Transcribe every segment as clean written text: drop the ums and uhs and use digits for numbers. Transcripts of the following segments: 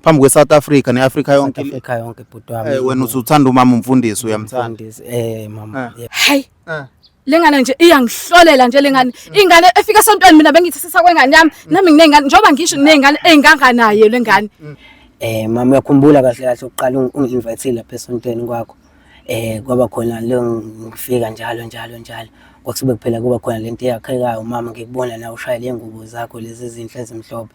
Phambi kwe-South Africa ne-Africa South yonke. Africa yonke, bhuti wami. Wena usuthanda umama umfundisi, uyamthanda. Mfundisi, mama. Yeah. Hayi. Lengane nje iyangihlolela nje lengane. Ingane efika esontweni, mina bengithi sisa kwengane yami. Nami nginengane, njengoba ngisho nginengane enganganaye lengane. Mama, uyakhumbula kahle kahle uqala ungi-invite lapha esontweni kwakho? Kwaba khona le ngifika njalo njalo njalo. Kwakube kuphela kuba khona lento eyakhekayo, mama, ngikubona la ushayela iy'ngubo zakho lezi ezinhle ezimhlophe.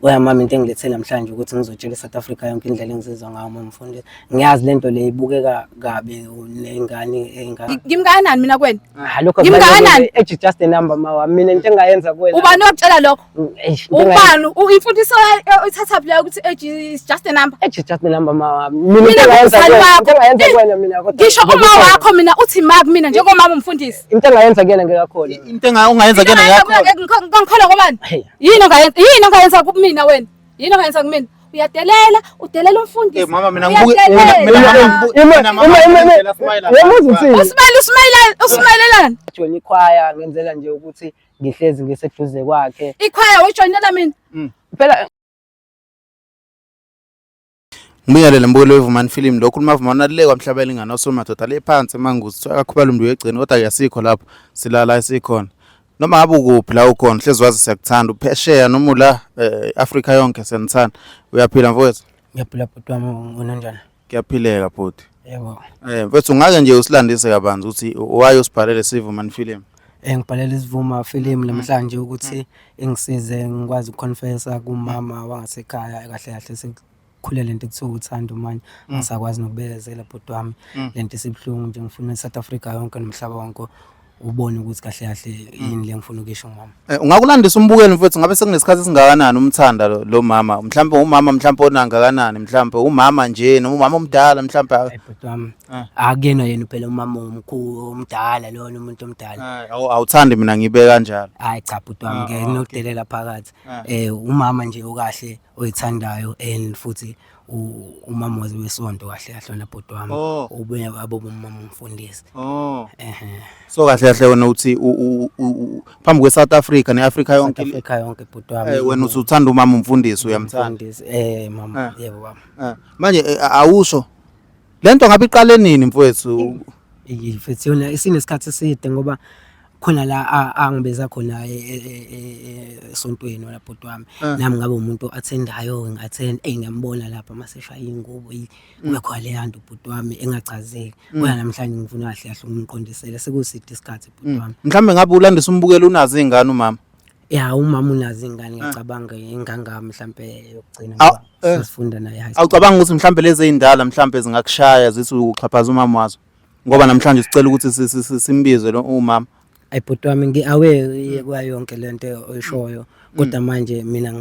Oya mama, into engilethe namhlanje ukuthi ngizotshela i-South Africa yonke indlela engizizwa ngayo, mama mfundisi. Ngiyazi lento le ibukeka kabi nengane engane. Ngimngakanani mina kuwena? Ah, lokho Ngimngakanani? Age is just a number, ma. Mina into engayenza kuwena. Ubani okutshela lokho? Eish, into engayenza- Ubani? Imfundiso oyithatha phi leyo ukuthi age is just a number? Age is just a number, ma. Mina into Mina engayenza ngumzali kuwena, wakho. into engayenza kuwena mina kodwa. Ngisho uma wakho mina uthi ma kumina njengomama umfundisi. Into engayenza kuyena ngekakholwa. Into ongayenza kuyena yakho. Ngikholwa ngobani? Hey. Yini ongayenza? Yini ongayenza kumina wena? Yini ongayenza kumina? Uyadelela, udelela umfundisi. Eh mama, mina ngibuke Uyadelela. mina mama ngibuke mina mama indlela smile. Uyamuza uthini? Usmayile, usmayile, usmayilelani? Join ikhwaya ngenzela nje ukuthi ngihlezi ngiseduze kwakhe. Ikhwaya uyijoyinela mina. Phela Ngibingelele mbukelo weVumani Film, lokhu umavumani alile kwamhlaba elingana osomadoda le phansi emanguzi kuthiwa akakhubala umntu wegcini, kodwa ke asikho lapho, silala esikhona. Noma ngabe ukuphi la ukhona, hlezi wazi siyakuthanda, uphesheya noma ula Afrika yonke siyanithanda. Uyaphila mfowethu? Ngiyaphila, bhuti wami, unanjani? Kuyaphileka, bhuti. Yebo. Mfowethu, ungake nje usilandise kabanzi ukuthi why usibhalele siVumani Film? Ngibhalela isivuma film namhlanje ukuthi ingisize ngikwazi ukuconfessa kumama wangasekhaya. Kahle kahle sekukhule lento ekuthiwa uthando manje, angisakwazi nokubekezela, bhuti wami. Lento isibuhlungu nje, ngifuna i-South Africa yonke nomhlaba wonke ubone ukuthi kahle kahle yini le ngifuna ukuyisho ngomama. Ungakulandisa umbukeli, mfowethu, ngabe sekunesikhathi esingakanani umthanda lo mama? Mhlawumbe umama mhlawumbe onangakanani, mhlawumbe umama nje noma umama omdala mhlawumbe? Hayi, bhuti wami, akuyena yena phela umama omkhulu omdala lona, umuntu omdala. Awuthandi mina ngibe kanjalo. Hayi cha, bhuti wami, ngeke nokudelela phakathi. Umama nje okahle oyithandayo and futhi umama wesonto kahle kahle wena, bhuti wami. Ubuye abo umama umfundisi. Ehhe. So kahle kahle wena uthi phambi kwe-South Africa ne-Africa South yonke Africa yonke, bhuti wami. Wena usuthanda umama umfundisi, uyamthanda. Umfundisi, mama, yebo baba. Manje awusho lento ngabe iqale nini, mfowethu? Mfethu, yona isinesikhathi eside ngoba khona la angibiza khona esontweni wena, bhuti wami. Nami ngabe umuntu athendayo, ngi-attend, eyi, ngiyambona lapha mase eshaya iy'ngubo, eyi, kube khona leya nto, bhuti wami, engachazeki. Kodwa namhlanje ngifuna kahle kahle ukumqondisela, sekuside isikhathi, bhuti wami. Mhlawumbe ngabe ulandisa umbukeli, unazo iy'ngane umama? Ya, umama unazo iy'ngane, ngiyacabanga ingangami mhlampe yokugcina Aw, ngoba sasifunda naye high school. Awucabanga ukuthi mhlawumbe lezi ey'ndala mhlawumbe zingakushaya zithi uxhaphaza umama wazo, ngoba namhlanje sicela ukuthi simbize lo umama? Ayi, bhuti wami, ngi-aware kwayo yonke lento oyishoyo, kodwa manje mina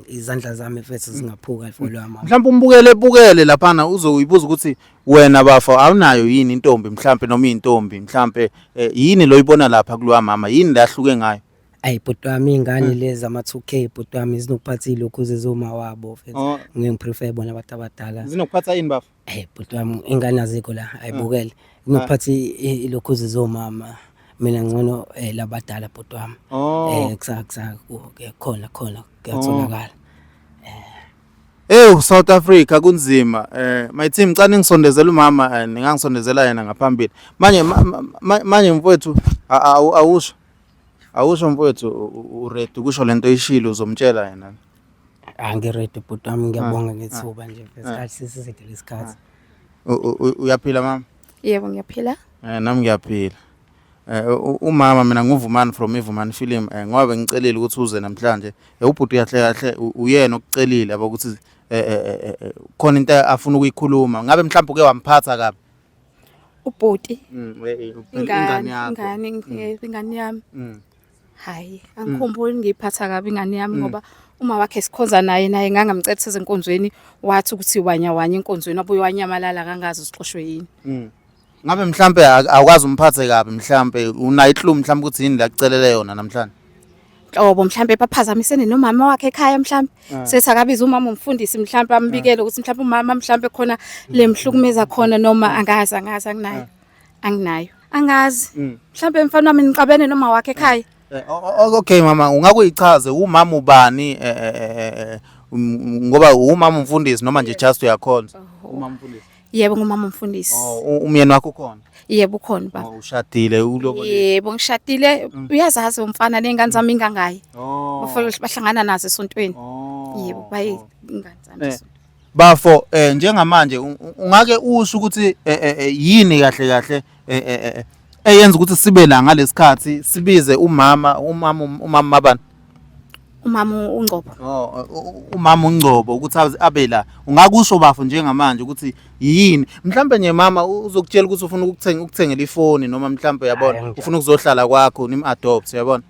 izandla zami, mfethu, zingaphuka for loya mama. Mhlawumbe umbukele ebukele laphana uzoyibuza ukuthi wena bafa awunayo yini intombi mhlawumbe, noma iy'ntombi mhlawumbe, yini lo oyibona lapha kulowa mama, yini la ahluke ngayo? Ayi, bhuti wami, iy'ngane lezi ama-2K, bhuti wami, zinokuphatha iy'lokhu zezoma wabo, mfethu. Ngeke ngiprefer bona abantu abadala. Zinokuphatha yini, bafa? Eh bhuti wami, ingane azikho la, ayibukele. Zinokuphatha ilokhu zezomama. Mina ngcono labadala, bhuti wami. Kusa kusa khona khona kuyatholakala. Ewu, South Africa, kunzima. My team, ngicela ningisondezele umama, ningangisondezela yena ngaphambili. Manje manje mfowethu, awusho. Awusho mfowethu, uready ukusho lento oyishilo, uzomtshela yena? Angiready, bhuti wami, ngiyabonga ngethuba nje. Isikhathi sesiside lesikhathi. Uyaphila mama? Yebo, ngiyaphila. Nami ngiyaphila. Umama, mina nguvumani from iVumani Film, ngoba bengicelile ukuthi uze namhlanje. Ubhuti kahle kahle uyena okucelile yabo ukuthi khona into afuna ukuyikhuluma. Ngabe mhlawumbe uke wamphatha kabi? Ubhuti. Ingane yakho. Ingane yami. Hayi, angikhumbuli ngiyiphatha kabi ingane yami ngoba uma wakhe sikhonza naye, naye ngangamcela ezinkonzweni, wathi ukuthi wanya wanya enkonzweni, wabuye wanyamalala, kangazi usixoshwe yini. Ngabe mhlambe awukwazi umphathe kabi, mhlambe unayo iclue mhlambe ukuthi yini la kucelele yona namhlanje? Nhlobo, mhlambe baphazamisene nomama wakhe ekhaya, mhlambe sethi akabiza umama umfundisi, mhlambe ambikele ukuthi mhlambe umama mhlambe khona lemhlukumeza khona, noma angazi, angazi, anginayo, anginayo, angazi. Mhlambe mfana wami nixabene noma wakhe ekhaya. Okay mama, ungakuyichaze umama ubani, Ngoba umama umfundisi noma nje just uyakhonza? Umama umfundisi. Yebo, ngumama umfundisi. Oh, umyeni wakho ukhona? Yebo, ukhona baba. Oh, ushadile, ulobolile? Yebo, ngishadile. Uyazazi umfana ney'ngane zami ingangaye. Oh. Bafike bahlangana nazo esontweni. Oh. Yebo, bayingane zami. Bafo, njengamanje ungake usho ukuthi yini kahle kahle eyenza ukuthi sibe la ngalesikhathi sibize umama mabani? Umama uNgcobo. Oh, umama uNgcobo ukuthi abe la. Ungakusho bafo njengamanje ukuthi yini? Mhlambe nje mama uzokutshela ukuthi ufuna ukuthengela ifoni noma mhlambe uyabona Hhayi, ufuna ukuzohlala kwakho nim adopt, uyabona.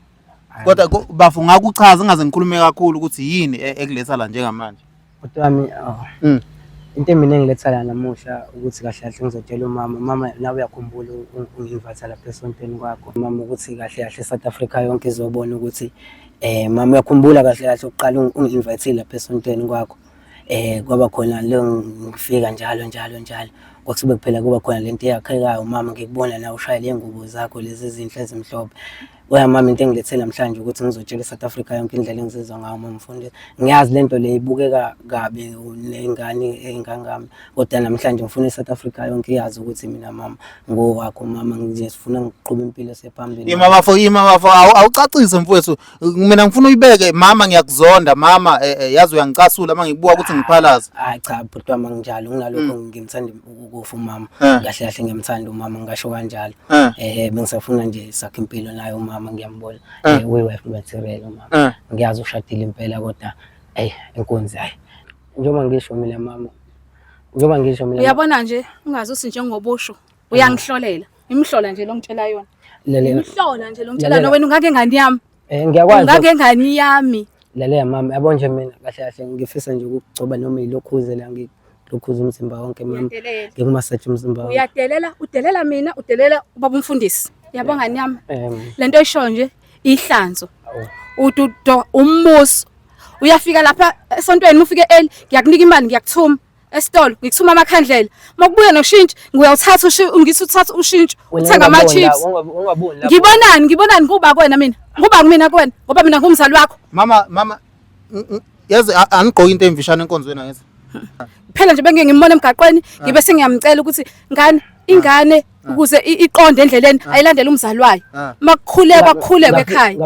Kodwa bafo ungakuchaza ingaze ngikhulume kakhulu ukuthi yini ekuletha la njengamanje. Bhuti wami, oh. Into mina engiletha la namuhla ukuthi kahle kahle ngizotshela umama, mama nawe uyakhumbula ungi-invite lapha esontweni kwakho. Mama ukuthi kahle kahle South Africa yonke izobona ukuthi mama uyakhumbula kahle kahle ukuqala ungi-invite lapha esontweni kwakho. Kwaba khona le ngifika njalo njalo njalo. Kwakusube kuphela kuba khona lento eyakhekayo mama, ngikubona nawe ushayela iy'ngubo zakho lezi ezinhle ezimhlophe. Oya mama, into engilethe namhlanje ukuthi ngizotshela i-South Africa yonke indlela engizizwa ngayo mama mfundisi. Ngiyazi lento le ibukeka kabi nengane engangami, kodwa namhlanje ngifuna i-South Africa yonke iyazi ukuthi mina mama ngowakho mama, nje sifuna ngiqhube impilo sephambili. Ima bafo, ima bafo, awucacise mfowethu. Mina ngifuna uyibeke mama, ngiyakuzonda mama, yazi uyangicasula uma ngikubuka ukuthi ngiphalaza. Hayi cha bhuti wami, nginjalo nginalokho ngimthanda ukufa umama. Kahle kahle ngiyamthanda umama, ngisho kanjalo. Bengisafuna nje sakhe impilo naye umama, ngiyambona. Uyi-wife material umama. Ngiyazi ushadile impela kodwa ey inkunzi hayi. Njengoba ngisho mina mama, njengoba ngisho mina. Uyabona nje ungazi uthi njengobusho uyangihlolela. Imhlola nje lo ngitshela yona. Imhlola nje lo ngitshela yona, wena ungake ngani yami? Ngiyakwazi. Ungake ngani yami? Lalela mama, yabo nje mina kahle kahle ngifisa nje ukugcoba noma yilokhuze la ngilokhuze umzimba wonke mama. Ngikumasaje umzimba wonke. Uyadelela, udelela mina, udelela ubaba umfundisi. Yabo ngani yami? Lento oyishoyo nje ihlanzo. Ududo umbuso. Uyafika lapha esontweni ufike early, ngiyakunika imali, ngiyakuthuma esitolo, ngikuthuma amakhandlela. Makubuya noshintshi, ngiyawuthatha ngithi uthatha ushintshi, uthenga ama chips. Ngibonani, ngibonani kuba kuwena mina? Kuba kumina kuwena ngoba mina ngumzali wakho. Mama, mama, yazi angigqoki into emfishane enkonzweni angithi. Phela nje bengeke ngimbone emgaqweni, ngibe sengiyamcela ukuthi ngane, ingane ukuze iqonde endleleni ayilandele umzali wayo. Makukhulekwa kukhulekwe ekhaya.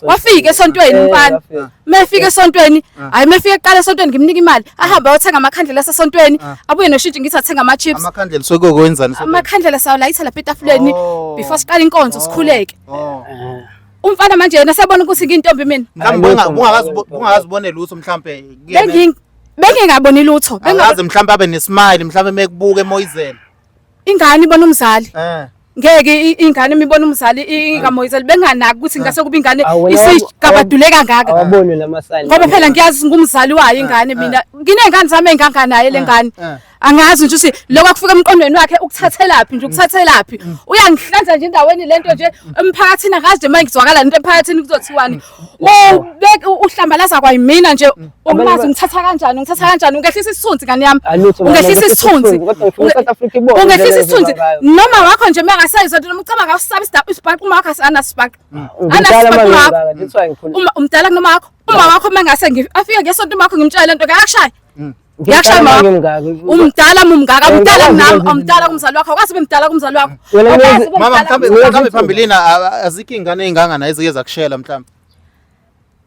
Wafika esontweni umfana. Mefika esontweni, hayi mefika eqala esontweni ngimnika imali, ahambe ayothenga amakhandlela asesontweni, abuye noshintshi ngithi athenga ama chips. Amakhandlela sokuyokwenzani esontweni? Amakhandlela sawalayitha lapha etafuleni before siqala inkonzo sikhuleke. Umfana manje yena sebona ukuthi ngiyintombi mina. Mhlawumbe ungakazi ubone lutho mhlambe. Bengingaboni lutho. Angazi mhlambe abe nesmile mhlambe mekubuka emoyizela. Ingane ibona umzali. Ngeke ingane imibona umzali ingamoyizeli, benganaki ukuthi ngase kuba ingane isigabadule kangaka. Awaboni lamasayini. Ngoba phela ngiyazi ngumzali wayo ingane mina. Nginezingane zami enganganaye lengane. Angazi nje ukuthi lokho akufika emqondweni wakhe ukuthathelaphi nje, ukuthathelaphi. Uyangihlanza nje endaweni lento nje emphakathini, angazi nje manje ngizwakala lento emphakathini kuzothiwani. Uhlambalaza kwayimina nje, ungazi ungithatha kanjani, ungithatha kanjani, ungehlisa isithunzi ngane yami. Ungehlisa isithunzi. Ungehlisa isithunzi. Noma wakho nje mengasayizwa noma ucabanga usaba isibhaqa, uma wakho anasibhaqa. Anasibhaqa wakho. Uma umdala kunoma wakho, uma wakho mengase afike ngesonto uma wakho ngimtshela lento akakushaye. Ngiyakushaya mama. Umdala mumngaka, umdala kunami, umdala kumzali wakho. Awukwazi ube mdala kumzali wakho. Mama mhlambe phambilini azikho iy'ngane ey'nganga naye ezike zakushela mhlambe.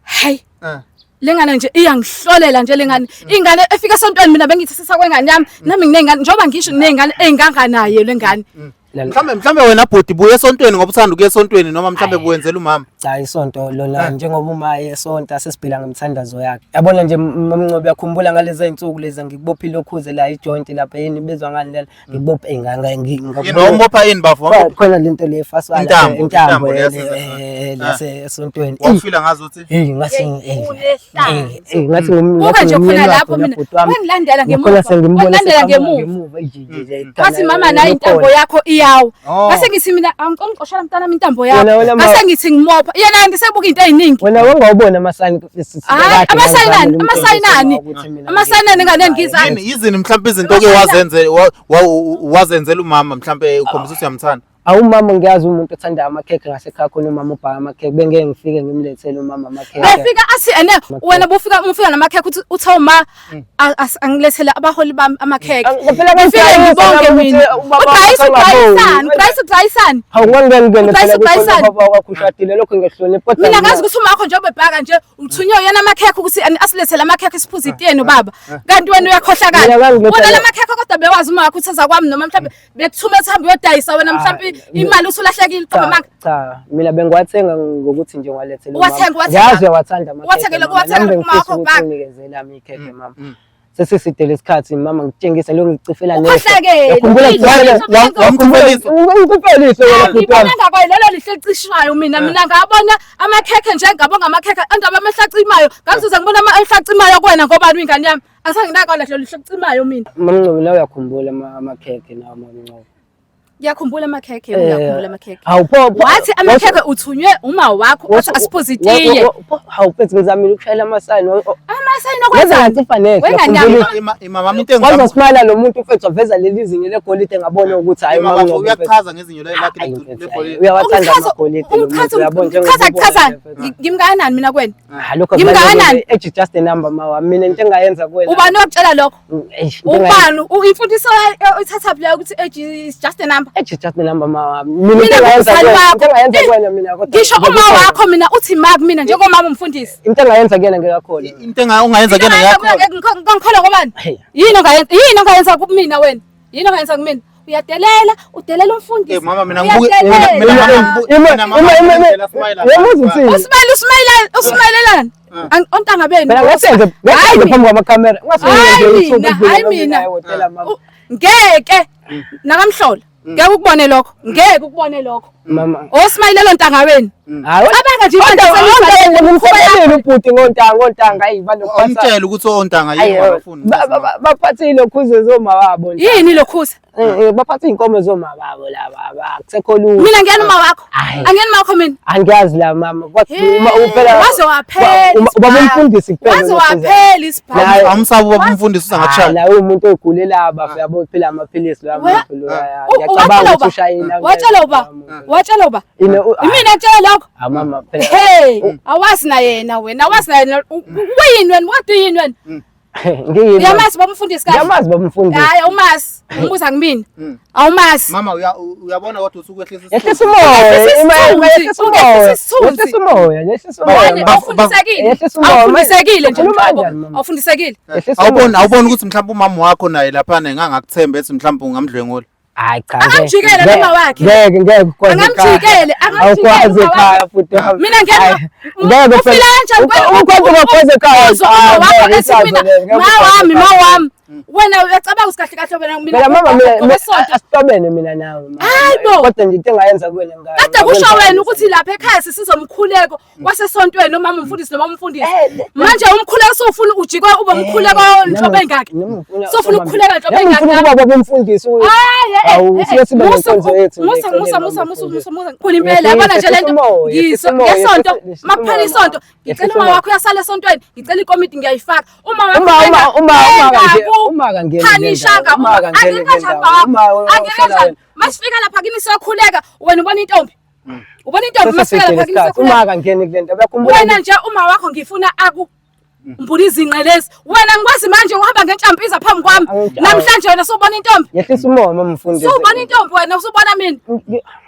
Hayi. Lengane nje iyangihlolela nje lengane. Ingane efika esontweni mina bengithi sisakwengane yami, nami nginengane njengoba ngisho nginengane enganga naye lengane. Mhlambe wena bhuti buye esontweni ngoba uthanda ukuya esontweni noma mhlambe buwenzela umama. Cha isonto lona njengoba uma esonta sesiphila ngemthandazo yakhe. Yabona nje mamncobi uyakhumbula ngalezi zinsuku lezi ngikubophile lokhuze la ijoint lapha yini ibizwa ngani lena ngikubophe Yini wawumbopha yini bafo? Khona lento le efaswa intambo lase esontweni. Wawufila ngazi uthi? Hey ngase ngathi Buka nje khona lapho mina wangilandela ngemuva. Wangilandela ngemuva. Wathi mama nayi intambo yakho iyawa. Ngase ngithi mina angicela mntana intambo yakho. Ngase ngithi ngimopha. Yena ngisebuka into eziningi. Wena wangawubona amasayini. Hayi amasayinani, amasayinani. Amasayinani ngane ngizani. Yizini mhlawumbe izinto oke wazenze wazenzela umama mhlawumbe ukhombisa ukuthi uyamthanda. Awu mama, ngiyazi umuntu othanda amakhekhe ngasekhaya khona, umama ubhaka amakhekhe, bengeke ngifike ngimlethele umama amakhekhe. Befika athi ene wena bufika umfika namakhekhe, uthi uthe uma angilethele abaholi bami amakhekhe. Phela Ngifike ngibonge mina. Udayisa udayisani, udayisa udayisani. Hawu, ngangingene Udayisa phela udayisani. ubaba wakho ushadile, lokho ngiyahlonipha kodwa Mina ngazi ukuthi umakho njengoba ebhaka nje uthunywe uyena amakhekhe ukuthi asilethele amakhekhe siphuze itiye nobaba. Kanti wena uyakhohlakala. Mina ngangilethele- Wona lamakhekhe kodwa bewazi uma wakho uthaza kwami noma mhlawumbe bekuthuma ethi hamba uyodayisa wena, mhlawumbe imali usulahlekile qoba Cha, manga. cha, mina bengiwathenga ngokuthi nje ngiwalethele umama. Uwathenga, uwathenga. Ngiyazi uyawathanda amakhekhe, Uwathengele- mama. uwathenga Nami kuma bengifisa wakho ukuthi bhaka. unginikezele ami ikhekhe mama. Sesiside lesikhathi mama, ngikutshengisa lokhu ngicifela nehlo. Ukhohlakele. Uyakhumbula Wamcifela Ngicifela wena bhuti Ngibona wami. ngakwayo lelo lihle licishwayo, mina ngabona amakhekhe nje, ngabonga amakhekhe andaba amehlo acimayo, ngakuzuze ngibona amehlo acimayo kuwena ngoba uyingane yami, asange nakwa lelo lihle liциmayo mina. Mamncube, nawe uyakhumbula amakhekhe nawe mamncube. Ngiyakhumbula amakhekhe, ngiyakhumbula amakhekhe. Hawu pho Wathi amakhekhe uthunywe uma wakho, wathi asiphuze itiye. Hawu mfethu, ngizamile ukushayela amasayini. Amasayini Ngaze okwenzani? ngacifa nehlo. Wengane yami. Uyakhumbula? Imama, into Waze engizama wasimala lo muntu mfethu, waveza leli zinyo legolide, ngabona ukuthi hayi Imama, mamncube mfethu. uyachaza ngezinyo lakhe Hayi, mfethu, legolide. uyawathanda amagolide lo muntu, uyabona njengoba Chaza ubona chaza nje, mfethu. ngimngakanani mina kuwena? Ah, lokho Ngimngakanani? akubalulekile. Age is just a number mawa. Mina into engayenza kuwena. Ubani okutshela lokho? Eish, into engayenza- Ubani imfundiso oyithatha phela ukuthi age is just a number? Age is just a number mawa. Mina into Mina engayenza ngumzali kuwena, wakho. into engayenza kuwena mina kodwa Ngisho uma wakho mina uthi ma kumina njengomama umfundisi. Into engayenza kuyena ngekakholwa. Into ongayenza kuyena yakho. Ngikholwa ngobani? Hey. Yini ongayenza? Yini ongayenza kumina wena? Yini ongayenza kumina? Uyadelela, udelela umfundisi. Eh, mama, mina ngibuke Uyadelela. mina mama mina mama ngibukela smile. Uyamuza uthini? Usmayile usmayile usmayilelani? Ontanga benu. Phela ngasenze Hayi ngasenze phambi kwamakhamera. Hayi mina, hayi mina. Ngeke nakamhlola. Ngeke ukubone lokho. Ngeke ukubone lokho. Mama. Osmayilelo ntanga wenu. Hayi. Cabanga nje manje Ngimfonelile ubhuti ngontanga ngontanga, ayi banokuphatha. Awumtshele ukuthi ontanga yini wabafuni. Baphathe ilokhuze zoma wabo. Yini lokhuza? Baphathe iy'nkomo zoma babo laba, akusekho lula. Mina ngiyena uma wakho. Hhayi. Angiyena uma wakho mina. Angiyazi la mama, kodwa uma uphela Waze waphela. Ubaba umfundisi kuphela. Waze waphela isibhamu. Naye- Awumsabi ubaba umfundisi uzangakushaya. La umuntu oyigulela bafa, yabo, phila amaphilisi la muntu lo. Ngiyacabanga ukuthi ushayile. Watshela uba? Watshela uba? Imina ngitshela lokho. Ah mama phela. Hey, awazi na yena wena, awazi na yena. Uyini wena? Kodwa uyini wena? Ngiyini? Uyamazi baba umfundisi kahle? Ngiyamazi baba umfundisi. Hayi awumazi. Umbuza kumina. Awumazi. Mama, uyabona kodwa usuku Yehlisa umoya, Ungehlisa yehlisa umoya. isithunzi. Yehlisa umoya, yehlisa umoya. Wena awufundisekile. Yehlisa umoya. Awufundisekile nje Ukhuluma mhlobo. kanjani, mama? Awufundisekile. Yehlisa Awuboni umoya. awuboni ukuthi mhlawumbe umama wakho naye laphana engangakuthemba ethi mhlawumbe ungamdlwengula. Hayi cha. Akamjikele noma wakhe. Ngeke ngeke ukwazi. Angamjikele, angamjikele Awukwazi uma ekhaya wakhe. futhi. Mina ngeke Hayi, Ngeke ufila kanjani Ukwazi ungakwazi ekhaya. Uzwa uma wakho ethi mina ma wami, ma wami. Wena uyacabanga ukuthi kahle kahle wena mina Phela mama mina ngokwesonto. asihlobene mina nawe mama. Hayi bo. Kodwa nje into engayenza kuwena ngeke. Kade kusho wena ukuthi lapha ekhaya sisizomkhuleko wasesontweni nomama umfundisi noma umfundisi. Manje umkhuleko sowufuna ujikwe ube umkhuleko nhlobo engaki? Sofuna ukukhuleka nhlobo Nami ngifuna engaki? ukuba baba umfundisi. Hayi, Awu, siye sibe nenkonzo yethu nje Musa musa eceleni, musa mama musa umfundisi. musa musa khona impela yabona nje lento Yehlisa umoya, ngiso yehlisa umoya, ngesonto yehlisa makuphela umoya, isonto mama. ngicela Yehlisa uma umoya. wakho uyasala esontweni, ngicela ikomiti ngiyayifaka uma wakho Uma uma uma uma akangeni kule phanishanga ndawo, uma akangeni kule ndawo, uma angeke uhlala kanjani wena. masifika lapha kini siyokhuleka wena ubona intombi, ubona intombi masifika Seseside lapha kini lesikhathi. Uma siyokhuleka akangeni kule ndawo uyakhumbula wena nje uma wakho ngifuna aku mbula izinqe lezi wena ngikwazi manje uhamba ngentshampiza phambi kwami namhlanje wena sewubona intombi. Yehlisa umoya mama mfundisi. Sewubona intombi wena usubona mina.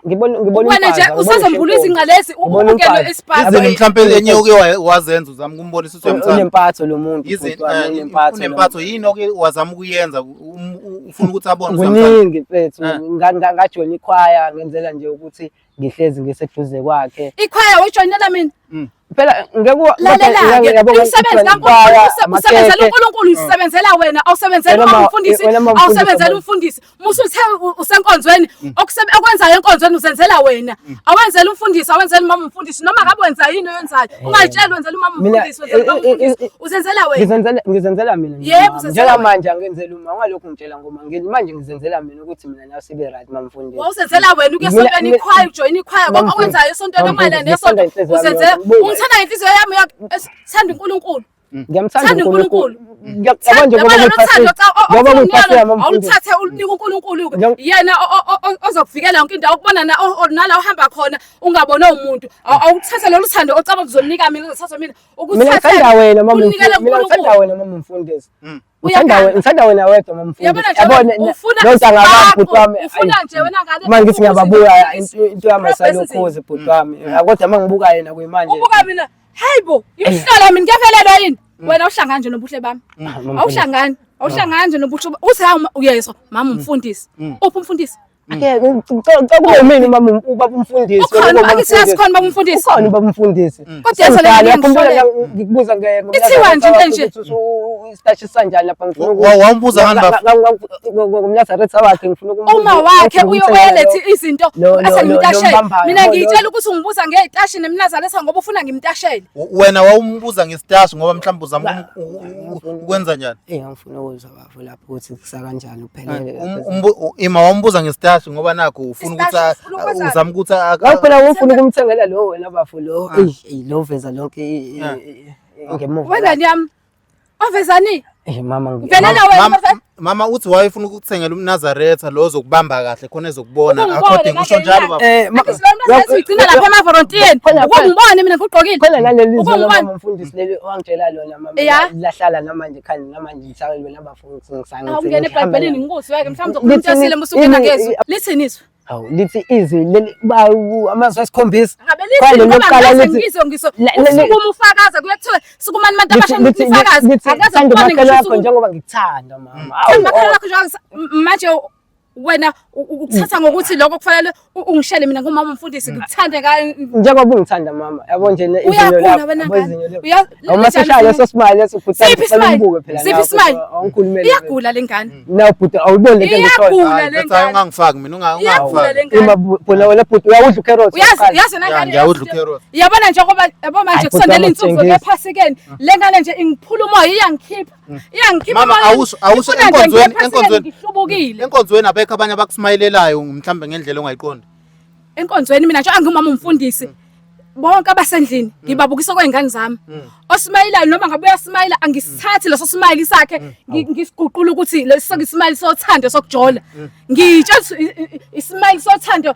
Ngibona Wena nje usazombula izinqa lezi Ngibona ungene umfazi. isibhamu. Izini mhlawumbe enye oke wazenza uzama ukumbonisa ukuthi uyamthanda. Unempatho lo muntu. Yizini bhuti wami, unempatho lo unempatho yini oke wazama ukuyenza ufuna ukuthi abone ukuthi uyamthanda? Kuningi mfethu, ngajoyina ikhwaya ngenzela nje ukuthi ngihlezi ngiseduze kwakhe. Ikhwaya wayijoyinela mina. Phela ngeke Lalela-ke umsebenzi kaNkulunkulu, usebenzela uNkulunkulu, usebenzela wena, awusebenzeli Wena uma umfundisi, wena ma mfundisi, awusebenzeli umfundisi. Musuthe usenkonzweni, okwenzayo enkonzweni uzenzela wena. Awenzeli umfundisi, awenzeli umama umfundisi, noma ngabe wenza yini oyenzayo. Ungayitsheli wenzela umama Mina, umfundisi, wenzela umama umfundisi, uzenzela wena. Ngizenzela mina nje, Yebo, mama. uzenzela Njengamanje angenzeli uma ungalokhu ngitshela ngoma manje ngizenzela mina ukuthi mina nawe sibe right mamfundisi. Wawuzenzela wena ukuya esontweni ikhwaya, ujoyina ikhwaya, konke okwenzayo esontweni Mamfundisi, okumayelana nesonto ngithanda inhliziyo yami uzenzela. yonke. Buka. Ungithanda ngenhliziyo yami, uyathanda uNkulunkulu. Ngiyamthanda Thanda uNkulunkulu. uNkulunkulu. Ngiyacabanga nje Yabona ngoba lo thando kuyipasile. Ngoba kuyipasile mamfundisi. awuluthathe ulunike uNkulunkulu Ngiyam- yena ozokuvikela yonke indawo ukubona nala uhamba khona ungabona umuntu. Awuthathe lolu thando ocabanga uzolinika mina, uzothatha mina Mina ngithanda wena mama unikele mfundisi. Mina ngithanda uNkulunkulu. wena mama mfundisi. Uyaganga. Ngithanda wena, ngithanda wena wedwa mama mfundisi. Yabona nje Yabona wena ufuna nontanga bami ispark, bhuti wami. ufuna nje wena ngane Uma ngithi ngiyababuka into yami Proper ayisalokhozi bhuti wami. Kodwa uma ngibuka yena kuyimanje. Ubuka mina, hayibo, imhlola mina ngiyavelelwa yini? Wena awuhlangani nje nobuhle bami. Ah, mama mfundisi. Awuhlangani, awuhlangani nje nobuhle. Uthi hawu uyezwa, mama umfundisi. Uphi umfundisi? Ake ngicela kube mina mama ubaba umfundisi. Ukhona, wena ubaba akithi umfundisi. yasikhona baba umfundisi. Ukhona ubaba umfundisi. Kodwa yazi le Sengidala, nto uyakhumbula ngiyangihlolela. ngikubuza Ithiwa nje into enje. Isitashi sanjani lapha ngifuna Wawumbuza ngani bafo? Ngomnazaretha wakhe ngifuna ukumbuza. Uma wakhe ngifuna ukumthengela uyoweletha izinto ase ngimtashele. lombambayo, Mina yabo, ngiyitshela ukuthi ungibuza ngey'tashi nemnazaretha ngoba ufuna ngimtashele. Wena wawumbuza ngesitashi ngoba mhlawumbe uzama ukwenza njani? Eh ngifuna ukuzwa bafo lapho ukuthi kusakanjani uphelele. Ima wawumbuza ngesitashi ngoba nakho ufuna ukuthi Isitashi ufuna ukwenzani? uzama ukuthi Ngathi phela ufuna ukumthengela lo wena bafo lo. Eyi eyi, lo veza lonke ngemuva. Wena yami. Ovezani? Eh mama Velela wena bafana. Mama uthi wayefuna ukukuthengela umNazaretha lo ozokubamba kahle khona ezokubona Ukungibone according usho njalo baba. Eh Akisi uyigcina lapha emavorontiyeni. Khona- Ukungibone mina ngigqokile. Khona naleli zwi Ukungibona. mama mfundisi leli wangitshela lona mama Ya. lahlala namanje khani namanje ngisawelwe nabafundisi ngisangithi Awungena eBhayibhelini ngikuzwe ke mhlawumbe uzokhuluma into esile musukena ngezwe. Lithini izwi? Hawu lithi izwi leli ba amazwi asikhombisa. Ngabe Khona lithini ngoba lokuqala ngaze lithi- ngizwe ngiso usukuma ufakaza kuye kuthiwe sukumani bantu abasha nifakaze. Lithi Akaze thanda ngibone umakhelwane ngisho wakho usuku. njengoba ngikuthanda mama. Thanda umakhelwane wakho njengoba manje wena ukuthatha ngokuthi lokho kufanele ungishele mina ngumama umfundisi ngikuthande ka Njengoba ungithanda mama yabo nje izinyo Uyagula lakho wena yabo ngane. izinyo lakho. Linjani Awumasishaya leso izinyo? smile leso futhi Siphi ngicela ismile? umbuke phela Siphi nawe, ismile? awungikhulumele. Iyagula le ngane. Nawe bhuti awuyiboni lento engiyishoyo. Iyagula Hayi, le that's hayi ngane. ungangifaki mina Iyagula ungangifaki. le ngane. Ima bona wena bhuti uyawudla ucarrot. Uyazi uyazi wena Ya, ngane. ngiyawudla ucarrot. Yabona njengoba yabo manje Hayi, kusondela bhuti, insuku awungithengisi. zokephasikeni. Le ngane nje ingiphula umoya iyangikhipha. Iyangikhipha Mama, emoyeni. awusho Ifuna nje enkonzweni ngiye enkonzweni ngihlubukile. enkonzweni abekho abanye abakusimayilelayo mhlawumbe ngendlela ongayiqondi. Enkonzweni mina nje angumama umfundisi. Bonke abasendlini ngibabukisa kwey'ngane zami. Osimayilayo noma ngabe uyasimayila angisithathi leso simayili sakhe ngisiguqula ukuthi leso isimayili sothando sokujola. Ngiyitshela ukuthi isimayili sothando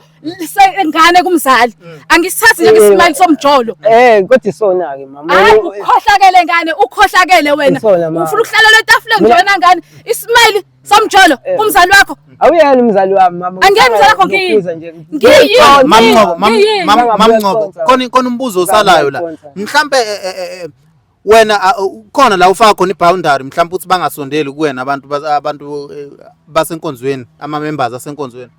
sengane kumzali. Angisithathi njengesimayili somjolo. Eh kodwa isona ke mama. Hayi ukhohlakele ngane, ukhohlakele wena. Isona, ma. Ufuna ukuhlalela etafuleni nje Mina- wena ngane. Isimayili somjolo kumzali wakho. Awuyena umzali wami mama. Angiyena umzali wakho, ngiyini? Ngiyokhuza nje. Ngiyini? Mamnqobo Ngiyini? Mamnqobo khona khona umbuzo osalayo la. Mhlambe wena khona la ufaka khona iboundary mhlambe uthi bangasondeli kuwena abantu abantu basenkonzweni ama members asenkonzweni.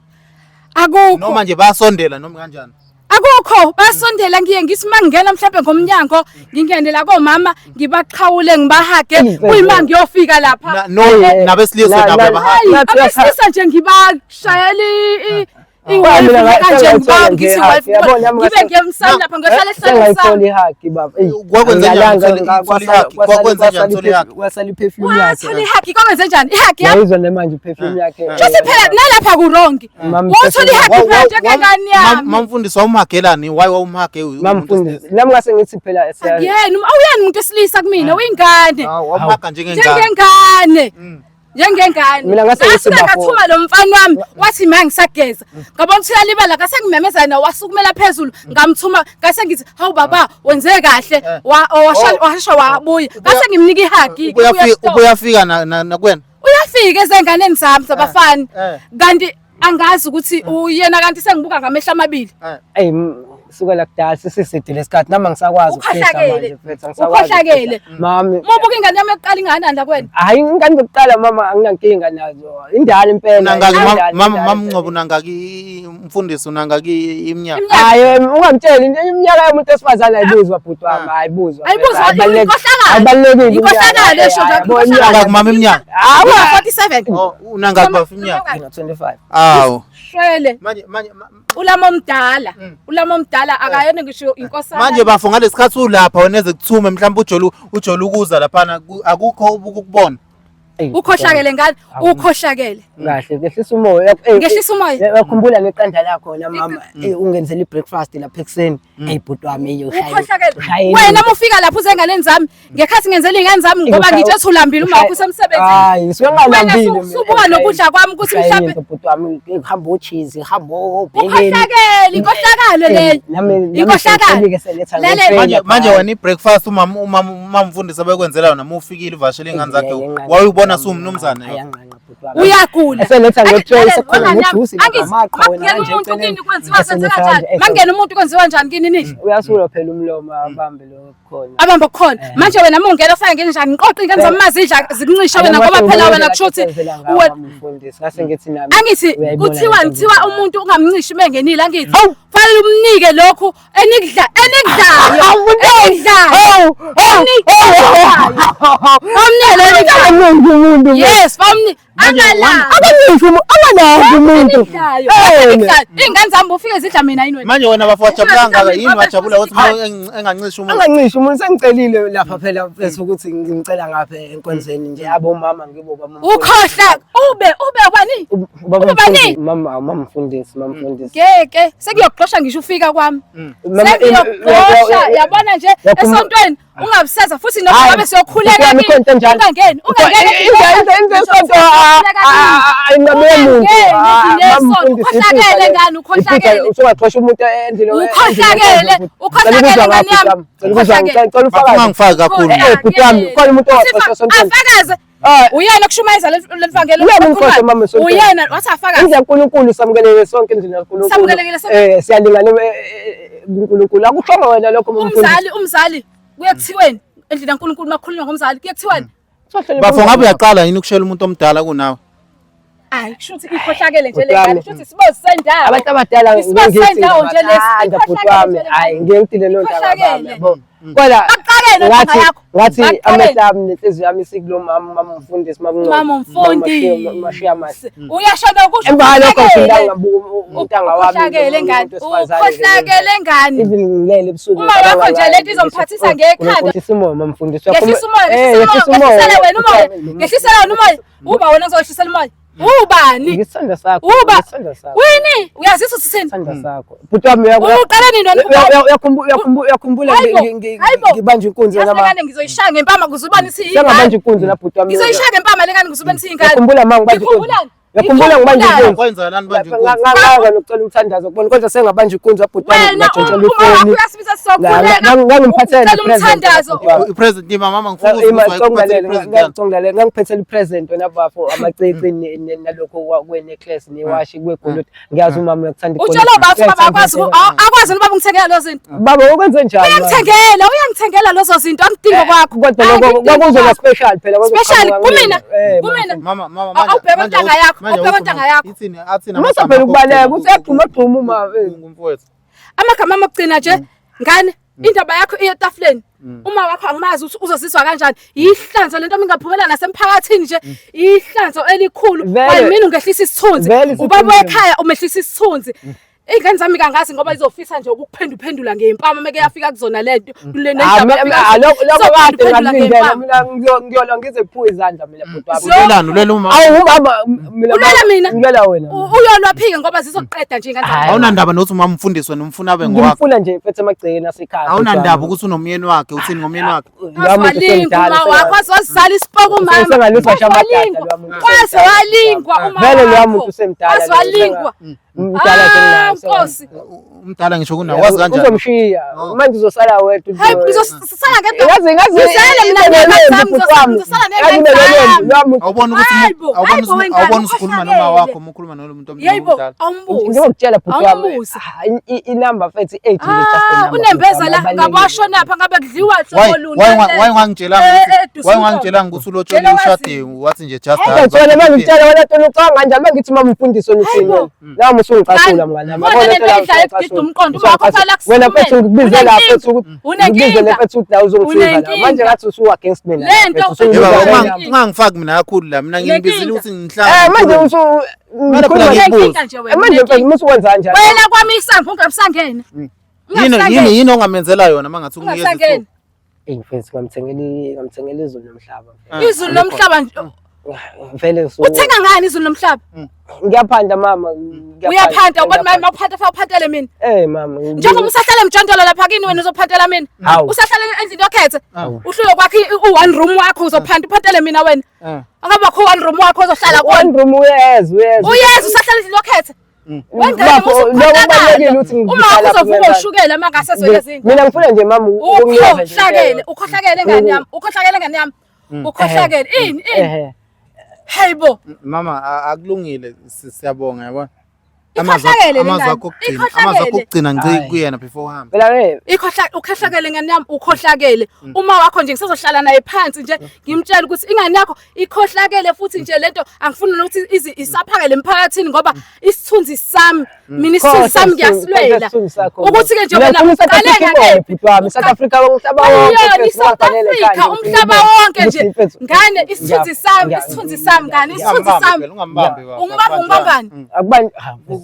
Akukho. Noma nje bayasondela noma kanjani. Akukho basondela ngiye ngithi mangingena mhlawumbe ngomnyango ngingene la komama ngibaqhawule ngibahage kuyima ngiyofika lapha. No nabesilisa nabo bahaga. Hayi Nathi abesilisa nje ngibashayela Wa, mina i-wife kanje sengayithola ngiba nje ngithi i-hug, wife yabo, nami ngibe ngiyemsana lapha ngiyohlala esihlalweni sami. Sengayithola i-hug baba. Eyi, Kwakwenze njani angiyalanga, uthole i-hug? Kwakwenze njani uthole i-hug? Kwasala i-perfume yakhe. Wathola i-hug kwakwenze njani i-hug yakho? Ngiyayizwa namanje i-perfume yakhe. Shuthi phela nalapha kurongi. Mama, Wathola i-hug phela njengengane yami. Mamfundisi wawumhagelani why wawumhage Mamfundisi, nami ngase ngithi phela siya- Akuyena, awuyena umuntu wesilisa kumina, uyingane. Wawumhaga njengengane. Njengengane. Njengengane. Mina ngase ngithi Ngasuka bafo. ngathuma lo mfana wami wathi ma ngisageza. Ngabona ukuthi uyalibala ngase ngimemeza naye wasukumela phezulu ngamthuma ngase ngithi hawu baba wenze kahle washesha wabuya. Ngase ngimnika ihug. Ubuyafika nakuwena. Uyafika ezenganeni zami zabafana. Kanti angazi ukuthi uyena kanti sengibuka ngamehlo amabili. Eyi sukela kudala sesiside lesikhathi nami angisakwazi ukufihla Ukhohlakele. manje mfethu angisakwazi. Ukhohlakele. ukufihla. Mami. Uma ubuka ingane yami yokuqala ingakanani la kuwena? Hayi ingane yokuqala mama anginankinga nazo. Indala impela. Unangaki indala, mama indala Mamngcobo unangaki umfundisi unangaki iminyaka? Iminyaka. Hayi ungamtsheli iminyaka yomuntu wesifazane ayibuzwa bhuti wami ayibuzwa. Ayibuzwa, Ayibaluleki- inkohlakalo. Ayibalulekile Inkohlakalo esho nje, Yabo, inkohlakalo. Unangaki mama iminyaka? Hawa. 47. Oh unangaki baba iminyaka? Ngina 25. Awu. Shwele. Manje manje Ulama omdala. Ulama omdala akayona ngisho inkosana. manje bafo ngalesikhathi ulapha wena eze kuthume mhlawumbe ujolu ujolu ukuza laphana akukho ukubona. Eyi, Ukhohlakele ngane, Awu. ukhohlakele. Kahle, ngehlisa umoya. Eyi, Ngehlisa umoya. Uyakhumbula neqanda lakho na mama, ungenzela i-breakfast lapha ekuseni. Eyi bhuti wami eyi ushaye. Ukhohlakele. ushaye Wena uma ufika lapho uze enganeni zami, ngekhathi ngenzela iy'ngane zami ngoba Ushaye- ngitshe ukuthi ulambile uma wakho usemsebenzini. Hayi, ngisuke Wena ngalambile mina. subuka nokudla kwami ukuthi Ushaye mhlampe into bhuti wami, kuhamba o-cheese, kuhamba o-bacon. ukhohlakele, inkohlakalo leyo. Nami Inkohlakalo. nami seletha Lele- nge-tray Manje lapha. manje wena i-breakfast umama umama umfundisi abekwenzela yona uma ufikile uvashele ingane zakhe wayubona siwumnumzane. Ayanqanqa bhuti wami. Uyagula. Eseletha nge-tray Lalela, sekukhona wengane yami, nojuice lapha, angithi, amaqhwa wena makungena kanje umuntu eceleni. kini kwenziwa Eseletha senzeka njani? kanje, Makungena umuntu kwenziwa njani kini nidle? Uyasula phela umlomo abambe lo khona. Abamba kukhona. Manje wena uma ungena ufake ngene njani? Ngiqoqa ingane zami mazidla zikuncishe wena ngoba phela wena kusho ukuthi mfundisi ngase ngithi nami angithi uyayibona kuthiwa lento kuthiwa engiyenzayo. umuntu ungamncishi uma engenile angithi fanele umnike lokhu enikudla enikudlayo enikudlayo enikudlayo Akaningi umuntu yes bamni angalali akaningi umuntu akanazi umuntu enikudlayo enikudlayo iy'ngane zami bufike zidla mina yini wena Manje wena bafo wajabula kangaka yini wajabula ukuthi uma engancisha umuntu. Angancisha umuntu sengicelile lapha phela mfethu ukuthi ngicela ngapha enkonzweni nje abomama ngibo baba ukhohla ube ube ubani baba ube bani? mama mama mfundisi mama mfundisi ngeke sekuyokuxosha ngisho ufika kwami Mama, sekuyokuxosha yabona nje esontweni ungabuseza futhi noma Hayi, ngabe siyokhuleka bhuti wami, kini, khona into enjalo. ungangeni ungangeni Into ayinqabele muntu. Ukhohlakele ngani ukhohlakele Usungaxosha umuntu endlini. Ukhohlakele, ukhohlakele ngani yami, ukhohlakele. Cela Bafo ufakaze. ungangifaki kakhulu. Eh, bhuti wami, khona umuntu owaxosha esontweni. Afakaze. Ah. Uyena okushumayeza leli vangeli. Uyena umxosha mama esontweni. Uyena wathi afakaze. Indlu kaNkulunkulu samukelekile sonke endlini kaNkulunkulu. Samukelekile sonke. Siyalingana kuNkulunkulu. Akushongo wena lokho mfundisi. Umzali umzali kuye kuthiweni endlini kaNkulunkulu makukhulunywa ngomzali kuye kuthiweni. Bafo ngabe uyaqala yini ukushela umuntu omdala kunawe? Hayi kusho ukuthi ikhohlakele nje le Bhuti wami. ngane kusho ukuthi isibozi sendawo. Abantu abadala Isibozi sendawo nje lesi. ngiyathanda bhuti wami. Hayi ngeke ngidile leyo ntanga Ikhohlakele. bami yabo. Kodwa Bakuxakele ngathi ntanga yakho. ngathi Bakuxakele. amehlo ami nenhliziyo yami isikulo mama mama mfundisi mama Ngcobo, Mama umfundisi. Mashiya mahle. Uyasho nokusho. Emva kwalokho ukhohlakele. ngiphinda ngabuka umntanga wami. Ukhohlakele ngane. umuntu wesifazane nje. Ukhohlakele ngane. Even ngilele ebusuku. Uma wakho nje lento izomphathisa ngekhanda. Ngehlisa umoya mama mfundisi. Ngehlisa umoya, ngehlisa umoya, ngehlisela wena umoya. Ngehlisela wena umoya. Uba wena ozohlisela umoya. Ubani? Ngisithanda sakho. Uba. Ngisithanda sakho. Wini? Uyazisa ukuthi sini? Ngisithanda sakho. Bhuti wami Uqala nini wena uyakhumbula uyakhumbula Hayibo, hayibo. ngibanje inkunzi Yazi wena le ma. ngane ngizoyishaya ngempama ukuze ubone ukuthi Sengabanja inkunzi la bhuti wami. Ngizoyishaya ngempama le ngane ukuze ubone ukuthi ingane. Uyakhumbula ma ngibanje inkunzi. Ngikhumbulani? Uyakhumbula ngibanje inkunzi. Kwenzakalani manje inkunzi? Nganga nokucela umthandazo kubona kodwa sengabanja inkunzi wabhuti wami Wena ngatshontshela uma wakho ifoni. uyasibiza sizokhuleka. Ngangimphathele Ucela umthandazo. I-president ima mama ngifuna ukuzwa i-president yani. Ngicela ngangiphethele i-present wena bafo amacici nalokho kwe-necklace newashi kwegolide. Ngiyazi umama uyakuthanda Utshela ubaba ukuthi baba akwazi akwazi ubaba ungithengela lezo zinto. Baba ukwenze njani? Uyangithengela, uyangithengela lezo zinto angidingo kwakho. Kodwa lokho Angidingi kwakuzoba kwakho. special phela Special kumina, Eh, kumina. Mama mama Awubheke manje ontanga yakho, manje awubheke uthi ontanga mama, yakho. Ithini athini Uma saphela ukubaleka uthi uyagxuma gxuma uma Ngumfowethu. Amagama ami okugcina nje ngane indaba yakho iye etafuleni. Uma wakho angimazi ukuthi uzozizwa kanjani. Yihlanzo lento mingaphumela nasemphakathini nje. Ihlanzo elikhulu. Vele. Kwayimina ungehlisa isithunzi. Vele isithunzi. Ubaba wekhaya umehlisa isithunzi. Iy'ngane zami kangazi ngoba izofisa nje ukuphenduphendula ngempama meke yafika kuzona lento. Kule Ah, nendaba afika lokho kuzona, kade izophenduphendula ngakulindela ngempama. mina ngiyolwa ngize kuphuwe izandla mina bhuti wami. Ulwelani ulwela umama. Awu umama mina Ulwela mina? Ngilwela wena. Uyolwa phike ngoba zizokuqeda nje iy'ngane zami. Awunandaba nokuthi umama umfundisi wena umfuna abe ngowakho. Ngimfuna nje mfethu emagcekeni asekhaya. Awunandaba ukuthi unomyeni wakhe uthini ngomyeni wakhe. Waze walingwa uma wakho waze wazala isipoko umama. Sengalusa Waze shamadada walingwa. loya muntu Waze osemdala. walingwa uma Vele loya wakho. muntu usemdala Waze loya, walingwa. Mdala Ah, kunaye. Nkosi. Umdala ngisho kunawe wazi kanjani? Uzomshiya. Manje uzosala wedwa. Hayi ngizosala ngedwa. Yazi ngazi Ngizele mina ney'ngane zami, ngizosala ney'ngane zami. Awubona ukuthi Hayibo, awubona hayibo ukuthi wengane, awubona usikhuluma noma ukhohlakele. wakho uma ukhuluma nalo muntu Yebo, omdala. awumbuzi. Ngizokutshela bhuti wami. Awumbuzi. Inamba mfethu i-age nje just a Ah, number. unembeza la ngabe washonapha ngabe kudliwa hlobo luni. Why ungangitshelanga Eh, eh, ukuthi why ungangitshelanga ukuthi ulotsholiwe Yena ushade wathi nje just Ngiyakutshela manje ngitshela wena Tony ucabanga kanjani manje ngithi mama umfundisi wena uthini Hayibo. wena? Nami usungicasula mngani wami. Kodwa Yabona lento phela idlala usungicasula. ekugida umqondo, uma wakho Usungicasula. kufanele Wena mfethu akusukumele. ngikubize la mfethu ukuthi Unenkinga. ngikubize le mfethu ukuthi la uzongisiza la. Unenkinga. Manje ngathi usu against mina. la, Lento mfethu, usungibiza Yebo, la. Unenkinga. ungangifaki mina kakhulu la mina nginibizile ukuthi Eh ngihlangane. manje usu Mara phela ngikhuluma- ngiyakubuza. Unenkinga nje Eh, wena. manje mfethu musu wenza kanjani? Wena kwami isango ungabusangena. Yini yini yini ongamenzela yona mangathi unginikeza Ungasangena. ithuba? Eh mfethu ngamthengela ngamthengela izulu nomhlaba. mfethu. Izulu lomhlaba nje. Vele so. Uthenga ngani izulu nomhlaba? Ngiyaphanda mama. Uyaphanda ubona mama uphanda fa uphantele mina. Eh mama. Njengoba usahlala emjondolo lapha kini wena uzophantela mina. Usahlala endlini yokhethe. Uhlulwe kwakhe u-one room wakho uzophanda uphantele mina wena. Angaba kho one room wakho ozohlala kuwona. One room uyeza uyeza. Uyeza usahlala endlini yokhethe. Wengane kubalulekile ukuthi uma wakho uzovuka ushukela uma ngase zwele izinto. Mina ngifuna nje mama ukhohlakele, ukhohlakele ngane yami, ukhohlakele ngane yami. Ukhohlakele ini ini. Hayibo. Mama akulungile siyabonga yabona. Ikhohlakele amazwi akho okugcina amazwi akho okugcina ngci kuyena before uhambe. Phela ke ikhohla ukhohlakele ngane yami ukhohlakele. Uma wakho nje ngisazohlala naye phansi nje ngimtshela ukuthi ingane yakho ikhohlakele futhi nje lento angifuni nokuthi izi isaphakele emphakathini ngoba isithunzi sami mina isithunzi sami ngiyasilwela. Ukuthi ke nje wena uqale ngakephi bhuti wami South Africa umhlaba wonke South Africa umhlaba wonke nje ngane isithunzi sami isithunzi sami ngane isithunzi sami ungambambi baba ungibamba ungibambani akubani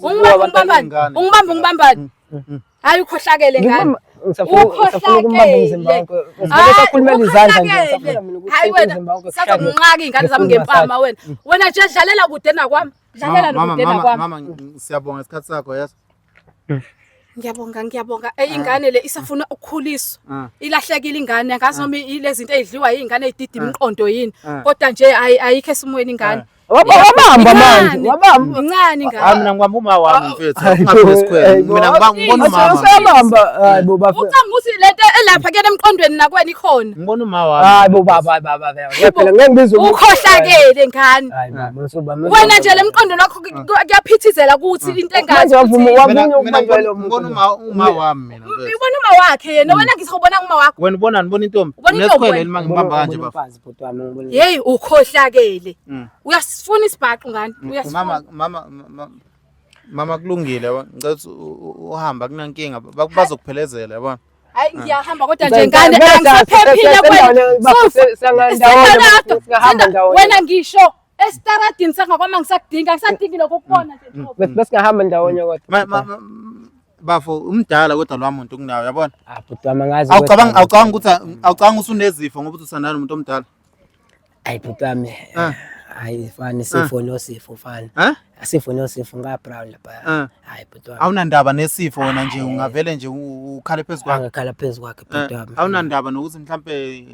ungibamba ungibambani ungibamba ungibambani hayi ukhohlakele ngane ngisafuna ukumbamba umzimba wakho sakhulumela izandla nje ngisafuna mina ukuthi hayi wena sazokunqaka iy'ngane zami ngempama wena wena nje dlalela kude nakwami dlalela kude nakwami mama siyabonga isikhathi sakho yes Ngiyabonga ngiyabonga. Eh ingane le isafuna ukukhuliswa. Ilahlekile ingane angazi noma ilezi zinto ezidliwa izingane ezidida imiqondo yini. Kodwa nje ayikho esimweni ingane. Wabamba manje, wabamba. Incane ingane. Hayi mina ngibamba uma wami mfethu. Ungapheli isikhwele. Mina ngibona umama. Usayabamba. Hayi bo bafethu. Ucanga ukuthi lento elapha kuyena emqondweni nakwena ikhona. Ngibona uma wami. Hayi bo baba baba baba. Phela ngeke ngibizwe. Ukhohlakele ngane. Hayi baba usubamba. Wena nje lemqondo wakho kuyaphithizela kuthi into engazi. Manje wavuma wamunye ukubamba lo muntu. Ngibona uma wami mina. Ubona uma wakhe yena wena ngisakubona uma wakho. Wena ubonani ubona intombi? Unesikhwele yini mangibamba kanje baba. Hey ukhohlakele. Uyasifuna isibhaxu ngane. Uyasifuna. Mama mama mama kulungile ngicela uhambe akunankinga bazokuphelezela yabona. Hayi ngiyahamba kodwa nje ngane angisaphephile kwena. Wena ngisho esitaradini sangakwami angisakudingi angisadingi lokho ukubona nje nhlobo. Besingahamba ndawonye kodwa. Bafo umdala kodwa lwa muntu kunawe yabona. Ah bhuti wami angazi. Awucabanga awucabanga ukuthi awucabanga ukuthi unezifo ngoba uthi usandana nomuntu omdala. Ayi bhuti wami. Hayi fani sifo nosifo fani. Asifo nosifo nga brown lapha. Hayi bhuti wami. Awunandaba nesifo wena nje ungavele nje ukhale phezu kwakhe. Angakhala phezu kwakhe bhuti wami. Awunandaba nokuthi mhlambe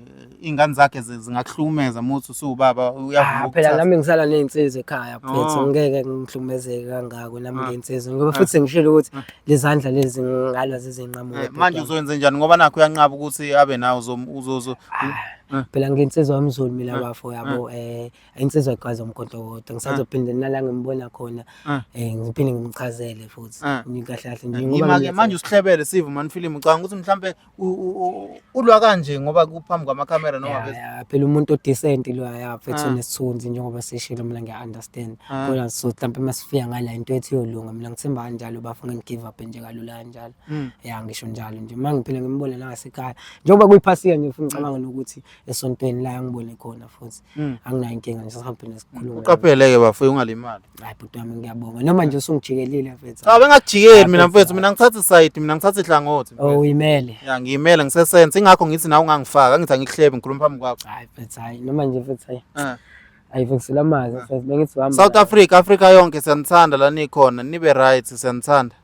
ingane zakhe zingakuhlukumeza muthi usuwubaba uyavuma. Phela nami ngisala nezinsizwa ekhaya mfethu ngeke ngihlukumezeke kangako nami ngiyinsizwa ngoba futhi sengishilo ukuthi lezandla lezi ngalwa zizinqamuke. Manje uzoyenza njani ngoba nakho uyanqaba ukuthi abe nawe uzozo Phela ngiyinsizwa yomZulu mina bafo yabo insizwa igwaza umkhonto wodwa ngisazophinde nala ngimbona khona ngiphinde ngimchazele futhi kahle kahle nje ngoba manje usihlebele sivu man film ucabanga ukuthi mhlambe ulwa kanje ngoba kuphambi kwamakhamera noma bese phela umuntu odecent lo ya mfethu nesithunzi njengoba sishilo mina ngiya understand kodwa so mhlambe masifika ngala into ethi iyolunga mina ngithemba kanjalo bafo ngeke give up nje kalula kanjalo ya ngisho njalo nje uma ngiphinde ngimbone nangasekhaya njengoba kuyiphasika nje futhi ngicabanga nokuthi esontweni la ngibone khona futhi anginayo inkinga nje sihambile sikhulume uqaphele-ke bafo ungalimali hayi bhuti wami ngiyabonga noma nje usungijikelile mfethu cha bengakujikeli mina mfethu mina ngithatha isayidi mina ngithatha ihlangothi oh uyimele ya ngiyimele ngisesense ingakho ngithi nawe ungangifaka ngithi angikuhlebi ngikhuluma phambi kwakho hayi mfethu hayi noma nje mfethu hayi hayi mfethu lamazi mfethu bengithi uhamba South Africa Africa yonke siyanithanda la nikhona nibe right siyanithanda.